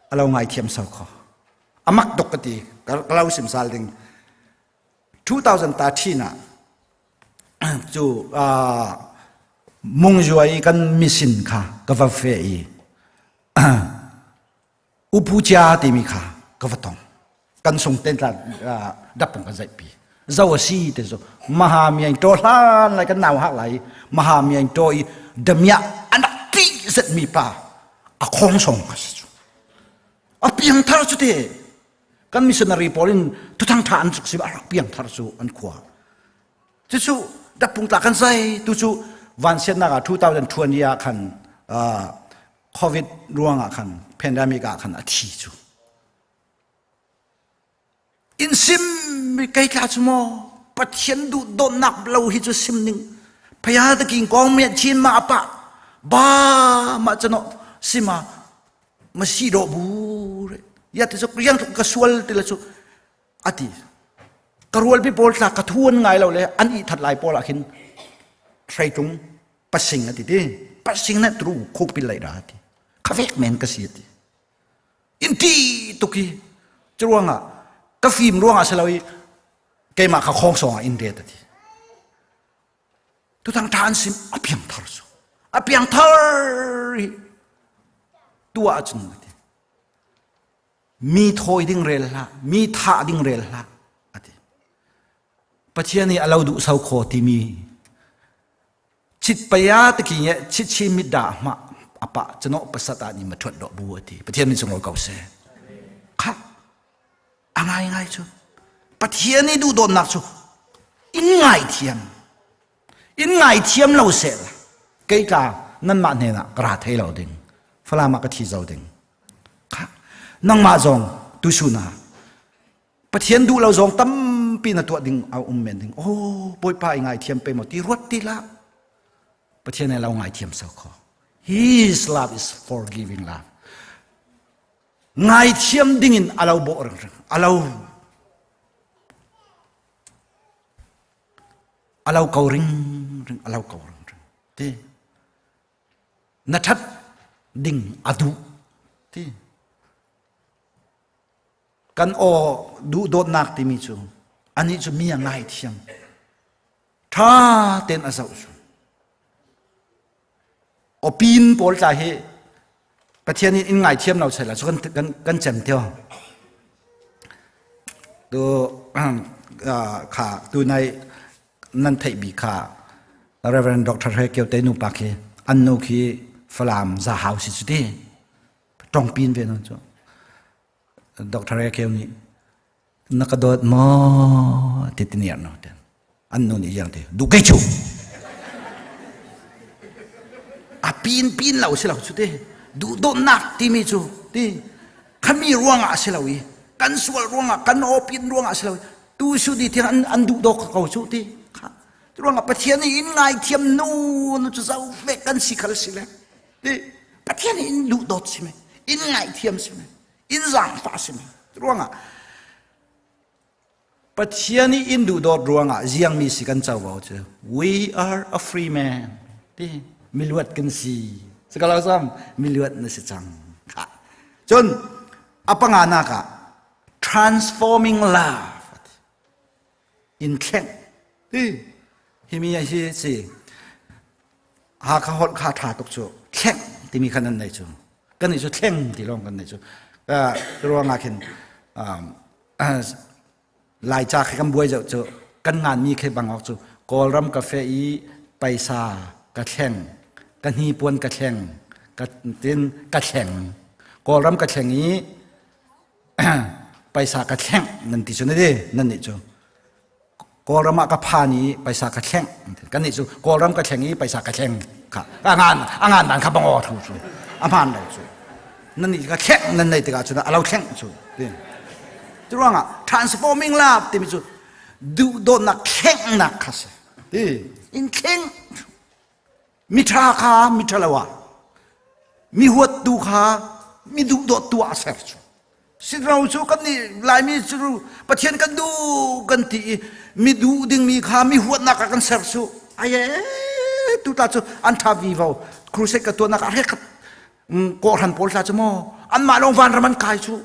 a lo ngaithiam sau kho a mak tuk ka ti ka lo sim sal ding 2013 ah cu mungzuai kan mission kha ka va fe i upu cia timi kha ka va tong kan sung ten tla dapung kan zaihpi zo a si te zo maha miang to hlan lai kan nau hak lai maha miang to i damia anak ti zet mi pa a khong song ka si cu a piang thar cu te kan missionary pawl in thuthang tha an suk si a rak piang thar cu an khua cucu dapung tla kan zai tu cu vansiatnak ah 2020 ah khan covid ruangah khan pandemic ah khan a thi cu In sim mi kei tla cu maw Pathian duh dawtnak lo hi cu sim ning phaya ta king kong me chin ma apa ba ma chano sima ma si do bu re ya te chu yang ka sual te la chu ati ka rual pi pawl tla ka thuan ngai lo le an i that lai pawl ah khin threitung pasing ati ti pasing na tru khuk pil lai ra ti khavek men ka si ati In ti tuk i curuangah ka fim ruangah si lo i keimah kha khawng sawng ah in ret ati. Tutang ṭha an sim a piang thar cu a piang thar hi tuah ahcun ati mi thawi ding rel hlah mi thah ding rel hlah ati Pathian nih a lo duh so khaw timi Chit paya tiki nge chit chi mit da ma apa chano pasat a ni ma thuat do bu ati Pathian min sunglawi ko se kha a ngai ngai cu Pathian i duhdawtnak cu in ngai thiam in ngai thiam lo se la kei tla nanmah hnen ah ka ra thei lo ding Falam ah ka thi zo ding kha nangmah zong tusun ah Pathian duh lo zong tampi na tuah ding a um men ding. Oh, Bawipa i ngaithiam pe maw ti ruat ti hlah. Pathian he lo ngaithiam so kho. His love is forgiving love. Ngaithiam ding in alo bawh ring ring. Alo alo ko ring ring alo ko ring ring. Ti na that ding adu ti Kan aw duhdawtnak timi cu anih cu mi a ngaithiam. Ṭha tein a zoh cu. Awpin pawl tla hi Pathian in in ngaithiam lo sehla cu kan kan kan cem tio. Tu kha tu nai nan theih bi kha Reverend Dr. He Kio te nu pa khi an nu khi Falam Zahau si cu ti. Tongpin ve non cu. Dr. Akeu nih na ka dawt maw ti ti niar no ten an nu nih iang ti duh kei cu a pin pin lo si lo cu ti duhdawtnak timi cu ti khami ruangah a si lo i kan sual ruangah kan awpin ruangah a si lo i tu su di tiang an, an duh dawk ko cu ti kha ruangah Pathian nih in ngaithiam nu nu cu zo ve kan si khal si le ti Pathian nih in duh dawt si me in ngaihthiam si me in zaangfah si me ruangah Pathian i in duhdawt ruangah ziangmi si kan covo cu we are a free man ti miluat kan si sakalo sam miluat na si cang kha cun a panganak ah transforming love in thleng hi himi hi si Hakha holh kha ṭha tuk cu thleng timi kha nan nei cu kan nih cu thleng ti lawng kan nei cu ruangah khin Laica khi kan buai zoh cu kan nganmi khi bang awk cu Kawlram cafe i paisa ka thleng ka hnipuan ka thleng ka tin ka thleng Kawlram ka thleng i paisa ka thleng nan ti cu na di nan nih cu Kawlram ah ka phan i paisa ka thleng kan nih cu Kawlram ka thleng i paisa ka thleng kha a ngan a ngan dan kha bangaw thu cu a hmaan lo cu nan nih ka thleng nan nei tikah cun a lo thleng cu ti. Curuangah transforming love timi cu duhdawtnak thlengnak kha si. Ti in thleng miṭha kha miṭhalo ah mi huattu kha mi duhdawttu ah a ser cu. Sino cu kan nih Laimi cu Pathian kan duh kan ti i mi duh dingmi kha mi huatnak ah kan ser cu. Aye tu ta cu an ṭha vivo crusade ka tuahnak ah rekhat kawhhran pawl hla cu maw anmah lawng vanram an kai cu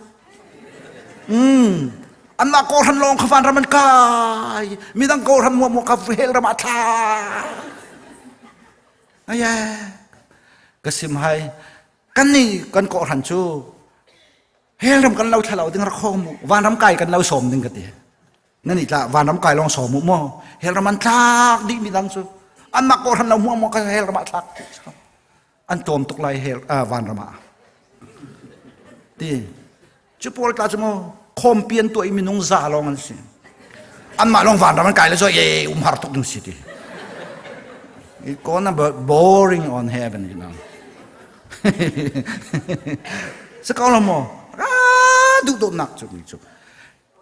anmah kawhhran lawng kha vanram an kai midang kawhhran muahmuah kha hell ram ah thla aye ka sim hai kan nih kan kawhhran cu hell ram kan lo thla lo ding rak khong mu vanram kai kan lo sawm ding ka ti nan i tla vanram kai lawng sawm mu maw hell ram an thlak dih midang cu anmah kawhhran lo muahmuah ka hell ram ah thlak an tlawm tuk lai hell vanram ah ti cu pawl tla cu mu khawmpi an tuah i minung za lawng an si anmah lawng vanram an kai le zo ye um har tuk ding si ti it gonna be boring on heaven you know sa ko lo mo ra duh dawt nak cu mi cu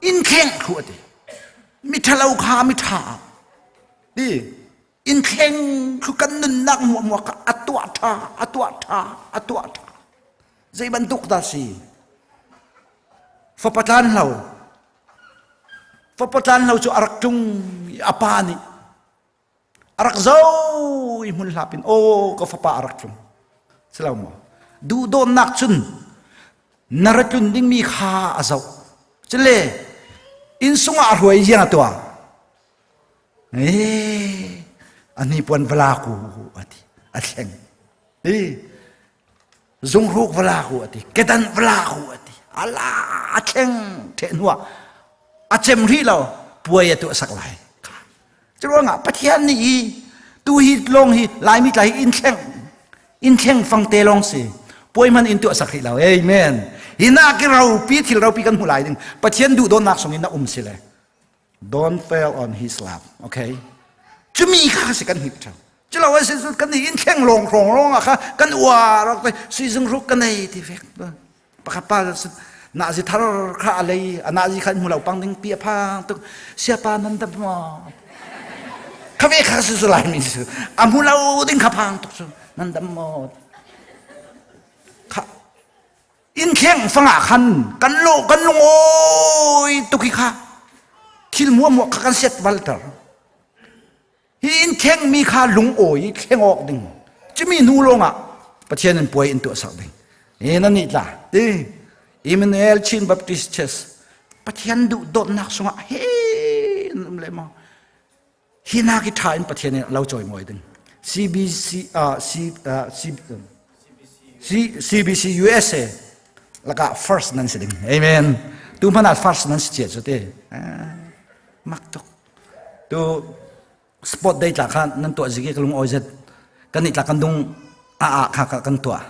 in thleng khu ati mi thalo kha mi tha ti In thleng cu kan nunnak muahmuah kha a tuah ṭha, a tuah ṭha, a tuah ṭha. Zei bantuk dah si? Fapa tlan hlo. Fapa tlan hlo cu a rak tlung i a pa nih a rak zo i hmun hlap in aw ka fapa a rak tlung. Si lo maw? Duhdawtnak cun na ra tlun dingmi kha a zoh. Cule inn sungah a hruai ziang a tuah. Eh, a hnipuan vala ku a ti a thleng i zunghruk vala ku a ti kedan vala ku a ti ala a thleng the hnuah a cem rih lo puai a tuah sak lai curuangah Pathian nih hi tu hi lawng hi Laimi tla hi in thleng in thleng fangte lawng si puai man in tuah sak rih lo amen hi na ki ropi thil ropi kan hmu lai ding Pathian duh dawtnak sung in na um si le Don't fail on his love. Okay? Cumi kha si kan hip ṭheo. Culo a si kan i in thleng lawng hrawng lawng ah kha kan uar ok te suizung ruk ka nei ti fek. Pakhat pa na zi thar kha a lei a na zi kha hmu lo pang ding pi a phang tuk siapa nan dam maw kha ve kha si su lai mi su a hmu lo ding kha phang tuk su nan dam maw kha Innkheng fangah khan kan lo kan lungawi tuk hi kha thil muahmuah kha kan set valter. Hi innkheng mi kha lungawi thleng awk ding. Cumi hnu lawngah Pathian in puai in tuah sak ding. E nan nih tla ti Emmanuel Chin Baptist Church Pathian duh dawtnak sungah he um le maw Hi nak i ṭha in Pathian nih lo cawimawi ding. CBC, uh, C, uh, C, C, CBC USA lakah first nan si ding. Amen. Tu hmanh ah first nan si cia cu te. Mak tuk. Tu sport day tla kha nan tuah zigi ka lung oi zet. Kan nih tla kan dung a a kha kan tuah.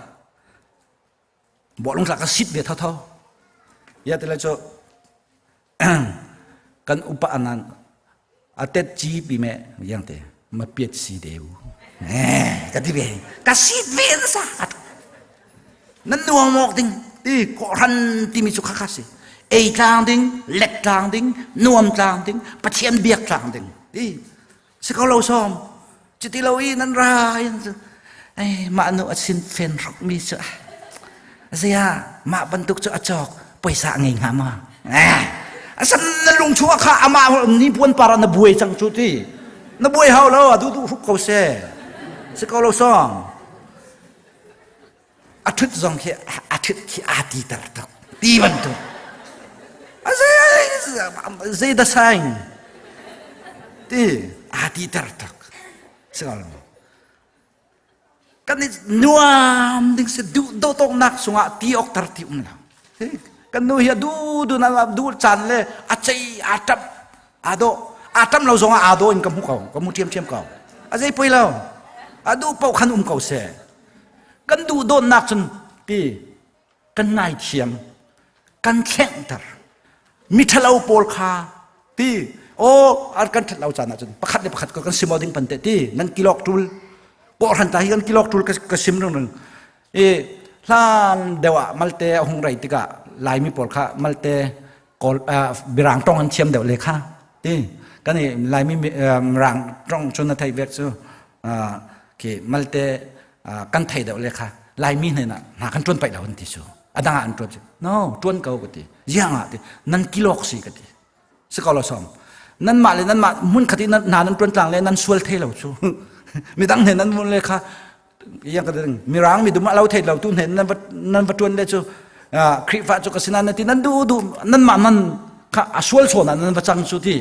Bawlung tla ka sit ve tho tho. Ya te le cu kan upa anan a tet ci pi me yang te ma piat si deu eh ka ti ve ka sit ve na sa nan nuang mok ding ti ko ran ti mi chu kha kha si ei tlang ding lek tlang ding nuam tlang ding pathian biak tlang ding ti Si ko lo sawm. Cuti lo i nan ra in cu ai mah nu a sin fen hruk mi cu zia mah bantuk cu a cawk poisa ngei hnga ma eh asan na lung chung kha amah ni puan para na buai cang cu ti na buai hau lo a du du hruk ko se si ko lo sawm a ṭhut zong khi a ṭhut khi aa ti ter tuk ti bantuk zei da saing ti aa ti ter tuk si kan i nuam ding si duh dawtawknak sungah ti awk tar ti um lo kan nu hi a du du na du caan le a cei aa ṭap aa dawh aa ṭam lo zongah aa dawh in ka hmu ko ka hmu ṭhiamṭhiam ko a zei poi lo a duh paoh khan um ko seh Kan duh dawtnak cun ti kan ngaithiam, kan thlengter. Miṭhalo pawl kha ti aw an kan ṭhat lo caan ahcun pakhat le pakhat kan sim ding pan te ti nan kilok ṭul kawhhran ta hi kan kilok ṭul ka sim ring ring i hlan deuh ah malte a hung rei tikah Laimi pawl kha malte Kawl Mirang tong an thiam deuh le kha ti kan i Laimi Mirang tong cu na theih vek cu khi malte kan thei deuh le kha Laimi hnen ah hna kan tuan paih lo an ti cu adang ah an tuan cu no tuan ko ka ti ziang ah ti nan kilok si ka ti si ko lo som nan mah le nan mah hmun khat i hna nan tuan tlang le nan sual thei lo cu midang hnen nan mun le kha yang ka ding mirang mi dum lo thei lo tu hnen nan va nan va tuan le cu Khrihfa cu ka sinan na ti nan du du nan mah nan kha a sual chawn nan va cang cu ti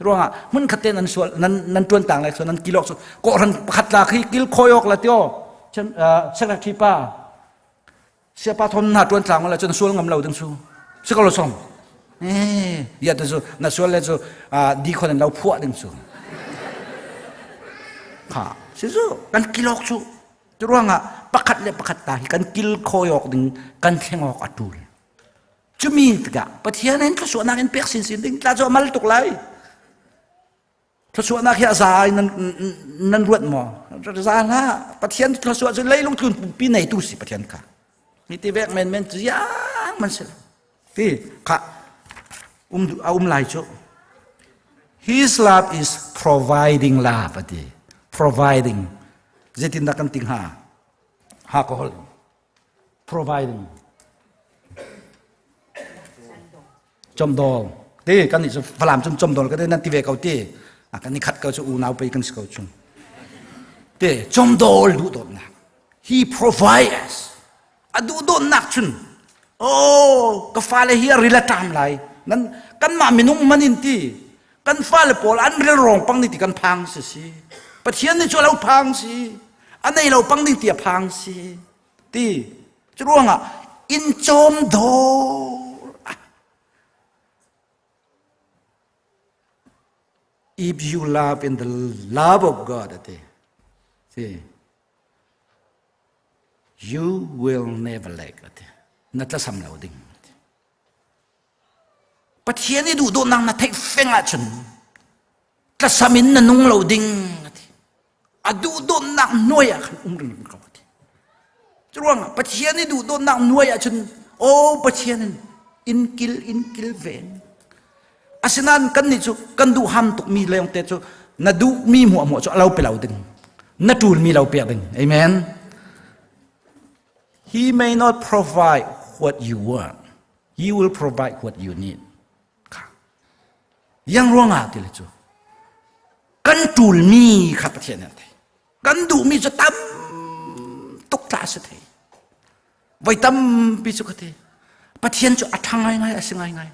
ruangah hmun khat te nan sual nan nan tuan tang le nan kilok cu kawhran pakhat la khi kil khoyok la tio secretary pa siapa thon na tuan tlang la cun sual ngam lo ding su si ko lo song eh ya te su na sual le cu di khon lo phuah ding su kha si su kan kilok cu cu ruangah pakhat le pakhat ta hi kan kil khoyok ding kan thleng awk a tul cumi tikah Pathian in thluachuahnak in pek sinsin ding tla cu a mal tuk lai thluachuahnak hi a za in nan nan ruat maw za hlah Pathian thluachuah cu leilung tlun pumpi neitu si Pathian kha mi ti vek men men cu yang man si ti kha um a um lai cu his love is providing love ati providing zeitindah kan ting ha ha ko hol providing chomdol ti kan nih cu falam cun chomdol ka nan ti ve ko ti a kan i khat ko cu unau pei kan si ko chung ti chomdol duh dawtnak he provides a duh dawtnak cun oh ka fale hi a ril a ṭam lai nan kanmah minung man in ti kan fale pawl an ril rong pang ni ti kan phang si si pathian nih cu a lo phang si a nei lo pang ding ti a phang si ti cu ruangah in cawm dawr if you love in the love of God ati see you will never lack ati na tlasam lo ding Pathian i duhdawtnak na theih feng ahcun tlasam in na nung lo ding ati a duhdawtnak hnuai ah khan um ring ko ati curuangah Pathian i duhdawtnak hnuai ah cun aw Pathian in in kil in kil ven asinain kan nih cu kan duh ham tuk mi leng te cu na duh mi hmuah hmuah cu a lo pe lo ding na tul mi lo pek ding amen he may not provide what you want He will provide what you need. Kha. Yang ruangah ti le cu kan ṭulmi kha Pathian nih a thei. Kan duhmi cu tam tuk tla si thei. Voi tampi cu ka ti. Pathian cu a ṭha ngaingai a si ngaingai.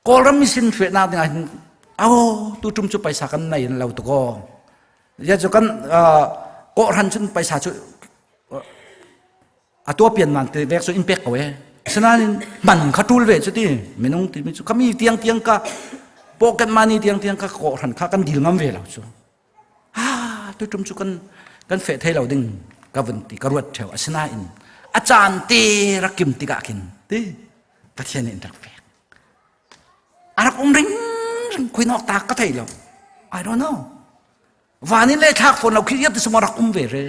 Kawlram mi sin hruainak ding ah hin au tu tum cu paisa kan nei in lo tuk aw. Ya cu kan kawhran cun paisa cu a tua pian man te vek cu in pek ko e. Asinain man kha tul ve cu ti minung ti mi cu kami tiang tiang ka pocket money tiang tiang ka kawhran kha kan dil ngam ve lo cu. Ah tu tum cu kan kan fe thei lo ding ka vun ti ka ruat theo asinain a caan te rak kim tikah khin ti Pathian nih rak pek. A rak um ring ring khuinok ta ka thei lo. I don't know. Van in le thlak fawn lo khi iat suma rak um ve re.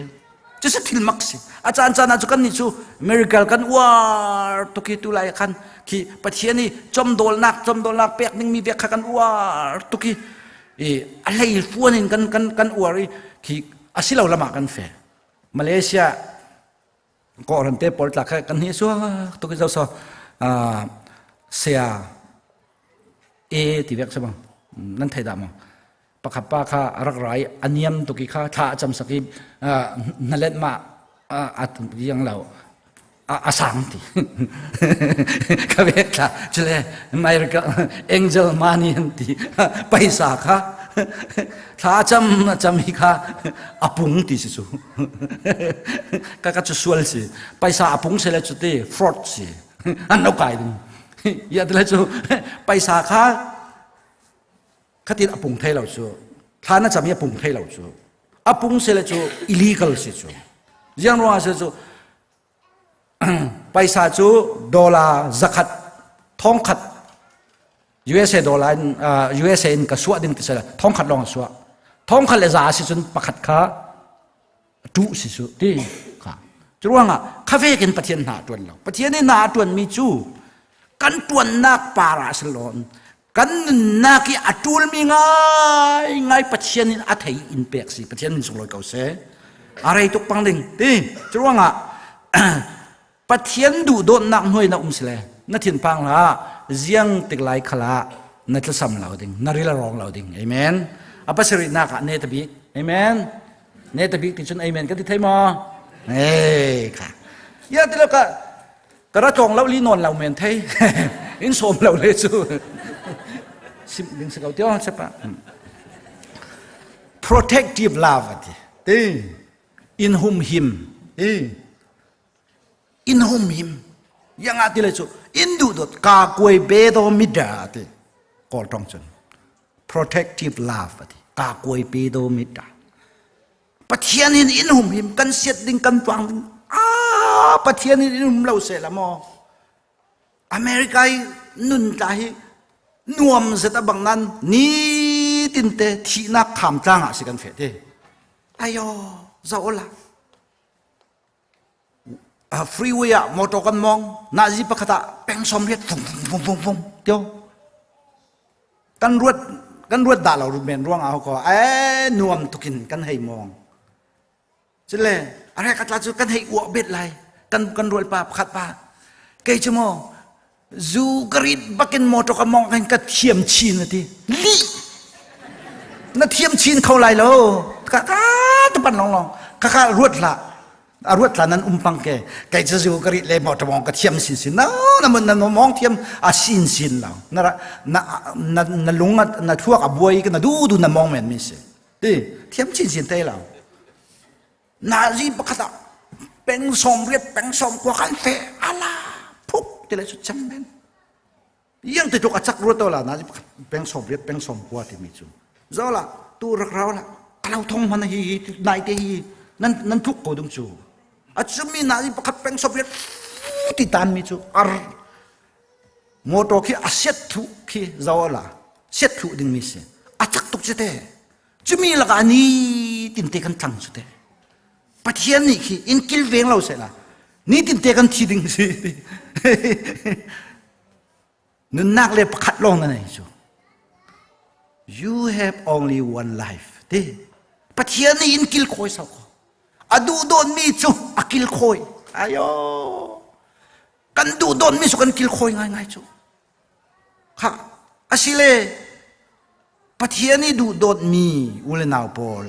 Cu si thil mak si. A caan caan ah cu kan nih cu miracle kan uar tuki tu lai khan khi Pathian i chomdawlnak chomdawlnak pek ding mi vek kha kan uar tuki i a hlei fuan in kan kan kan uar i khi asilo lama kan fe. Malaysia kawhran te pawl tla kha kan hi suak tuk zo so saya e ti vek sabang nan thei da mo pakhat pa kha rak rai aniam tuki kha thla a cam saki nalet ma a yang lo a sang ti ka vek thla chule America angel money an ti paisa kha thla cam cam hi kha a pung ti si cu ka ka cu sual si paisa a pung sele cu ti fraud si an lo kai ding ya te cu paisa kha khatin a pung thei lo cu thla na cam i a pung thei lo cu a pung sele cu illegal si cu ziang ruang ah si cu Paisa cu dollar zakhat thongkhat USA dollar in uh, USA in ka suah ding ti sila thongkhat lawng a suah. Thongkhat le za si cun pakhat kha tu si su ti kha. Cu ruangah khavek in Pathian hna a tuan lo. Pathian in hna a tuan mi cu Kan ṭuannak par ah si lawn kan nunnak i a ṭulmi ngaingai Pathian in a thei in pek si. Pathian min sunglawi ko seh. A rei tuk pang ding ti. Curuangah Pathian duhdawtnak hnuai na um si le na thinphang hlah ziang tik lai khala na tlasam lo ding na ril a rawng lo ding. Amen. A pasarihnak ah ne tabik. Amen. Ne tabik ti cun amen kan ti thei maw? Hey kha. Ya ti lo ka ka ra tlawng lo li nawn lo men thei in sawm lo le cu sim ding si ko tio sepa protective love ati ti in hum him ti in hum him yang ati le cu in du dot ka kuai be do mi da ati kawl tong cun protective love ati ka kuai pe do mi da Pathian in in humhim kan siat ding kan tuang ding ah Pathian in in hum lo se la maw America i nun tla hi nuam zet a bang nan ni tin te thihnak kham tlang ah si kan fe te ayo zo la freeway ah motor kan mong nazi pakhat ah peng som riat fung fung fung fung tio kan ruat kan ruat dah lo men ruang ah ko e nuam tukin kan hei mong cule are ka tla cu kan hei uah bet lai kan kan rual pa pakhat pa kei cu mo zu ka rit bakin motor ka mong kan ka thiam chin ati li na thiam chin kho lai lo ka ka tu pan long long ka ka ruat hlah a ruat hlah nan um pang ke kei cu zu ka rit le motor mong ka thiam sin sin no na mun na mong thiam a sin sin lo na na na na lung na thluak a buai ka na du du na mong men mi si ti thiam chin sin te lo Nazi pakhat ah peng sawm riat peng sawm kua kan fe ala phuk ti le cu cem men yang te tluk a cak ruat la nazi pakhat peng sawm riat peng sawm kua timi cu zo la tu rak rau la kalau thong man hi hi nai te hi nan nan tluk ko dung cu a chumi nazi pakhat peng sawm riat ti tan mi cu ar motor khi a set thu khi zo la set thu ding mi si a cak tuk che te Cumi lakah nitin te kan tlang cu te. Pathian nih khi in kilveng lo sehla nitin te kan thi ding si. Nunnak le pakhat lawng na nei cu. You have only one life. Ti. Pathian nih in kil khawi sau ko. A duh dawnmi cu a kil khawi. Ayo. Kan duh dawnmi cu kan kil khawi ngaingai cu. Kha asile Pathian i duhdawtmi u le nau pawl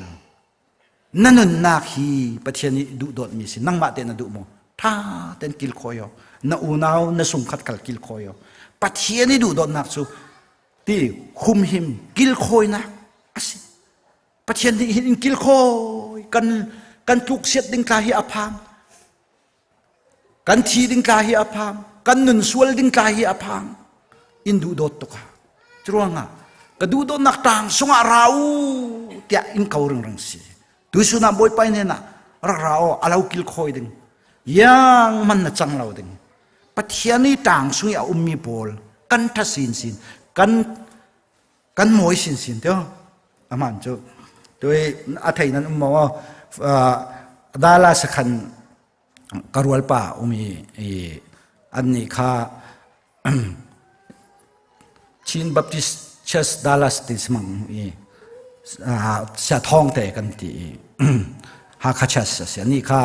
na nunnak hi Pathian i duhdawtmi si nangmah te na duh maw tha ten kil khawi o na unau na sungkhat kal kil khawi o Pathian i duhdawtnak cu ti humhim kil khawinak asi Pathian nih hin in kil khawi kan kan tluk siat ding tla hi a phang Kan thi ding tla hi a phang. Kan nun sual ding tla hi a phang. In duhdawt tuk ah. Curuangah ka duhdawtnak tang sungah ra u tiah in ko ringring si. Tuisun ah Bawipa in ah rak ra aw alo kil khawi ding. Yang man na cang lo ding. Pathian i tang sung i a ummi pawl kan tha sin sin kan kan mawi sin sin teo aman cu tui a thei nan um maw dala sakhan karual pa umi i an nih kha Chin Baptist Church Dallas ti simang i sia thong te kan ti i Hakha Church a si ani kha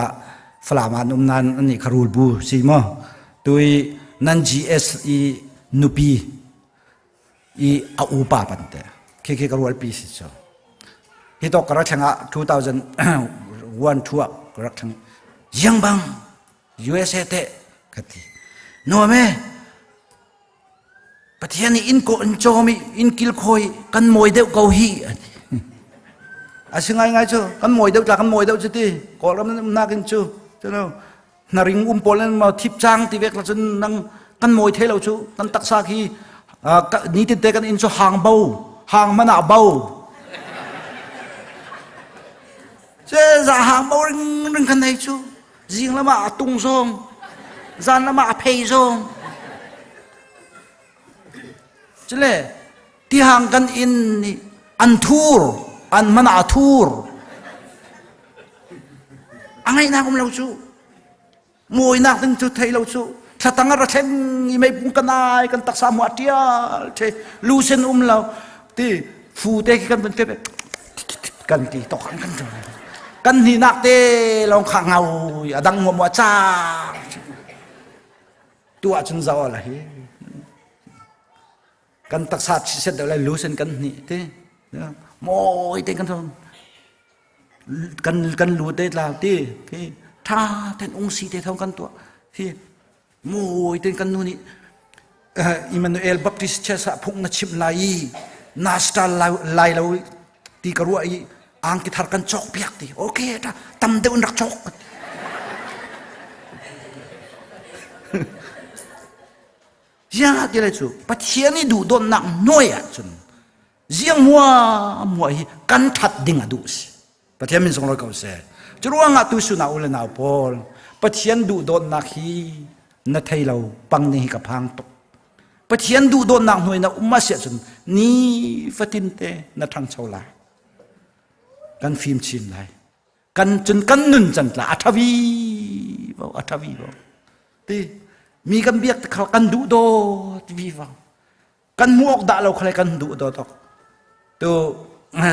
Falam an um nan ani kha rulbu si mo tui nan GS i nupi i a upa pante khi khi ka rualpi si cu hi tok ka rak thleng ah 2001 2 ah ka rak thleng yang bang USA te ka ti nuam e Pathian nih in ko in cawm i in kil khoi kan mawi deuh ko hi a si ngai ngai cu kan mawi deuh tla kan mawi deuh cu ti kawlram umnak in cu cu hnaring um pawl nan ma thip cang ti vek la cun nang kan mawi thei lo cu kan taksa khi nitin te kan inn cu hang bo hang man ah bo ce za hang bo ring ring kan nei cu zing lama a tung zong zan lama a phei zong cule tihang kan inn nih an thur an man ah thur a ngaihnak um lo cu mawinak ding cu thei lo cu. Thlatang a ra thleng i meipung kan ai kan taksa mu a ṭial ṭhe lu sen um lo ti fu te khi kan vun fep kan ti tok kan kan kan hninak te lawng kha ngau a dang mu a cang tu ahcun zau la hi kan taksa chiset deuh lai lu sen kan hnih ti mawi te kan kan kan lu te tla ti hi tha ten ung si te thong kan tuah hi mawi ten kan nu nih Emmanuel Baptist Church ah phung na chim lai i na star lai lo ti ka ruah i angki thar kan cawk piak ti okay ta tam deuh in rak cawk Ziah ti lai cu Pathian i duhdawtnak hnuai ahcun ziang muah hi kan ṭhat ding a duh si. Pathian min sunglawi ko seh. Cu ruangah tu sunah u le nau pawl Pathian duhdawtnak hi na thei lo pang ning hi ka phang tuk. Pathian duhdawtnak hnuai na um a si ahcun ni fatin te na ṭhangcho lai. Kan fim chin lai. Kan cun kan nun can tla a ṭha vi vo a ṭha vi vo. Ti mi kan biak te kha kan duh dawt vi vo. Kan hmuh awk dah lo kha le kan duh dawt ok. Tu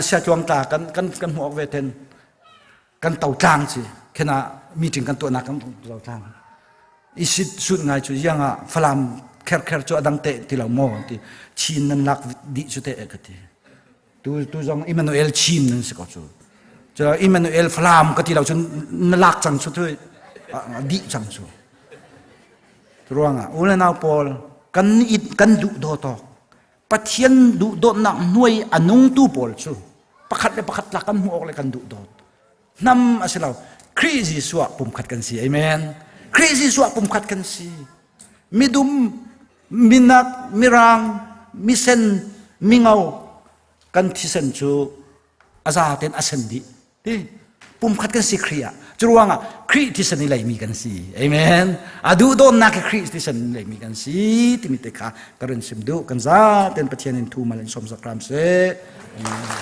sia tluang tla kan kan kan hmuh awk ve ten kan to tlang ci khena meeting kan tuahnak kan to tlang. I sit sut ngai cu iang ah Falam kher kher cu adang te ti lo maw ti Chin nan lak dih cu te ka ti. Tu tu zong Emmanuel Chin nan si ko cu. Cu Emmanuel Falam ka ti lo cun na lak cang cu tu dih cang cu. Ruangah u le nau pawl kan it kan duh dawtawk Pathian duh dawtnak hnuai a nungtu pawl cu pakhat le pakhat tlak kan hmuh awk le kan duh dawt. Hnam a si lo. Khrih Jesuh ah pumkhat kan si. Amen. Khrih Jesuh ah pumkhat kan si. Midum, minak, mirang, misen, mingau kan thisen cu a za tein a sen dih. Ti pumkhat kan si Khrih ah. Cu ruangah Khrih thisen i leimi kan si. Amen. A duh dawnnak hi Khrih thisen i leimi kan si timi te kha ka run sim duh. Kan za ten Pathian in thu mal in som sak ram seh. Amen.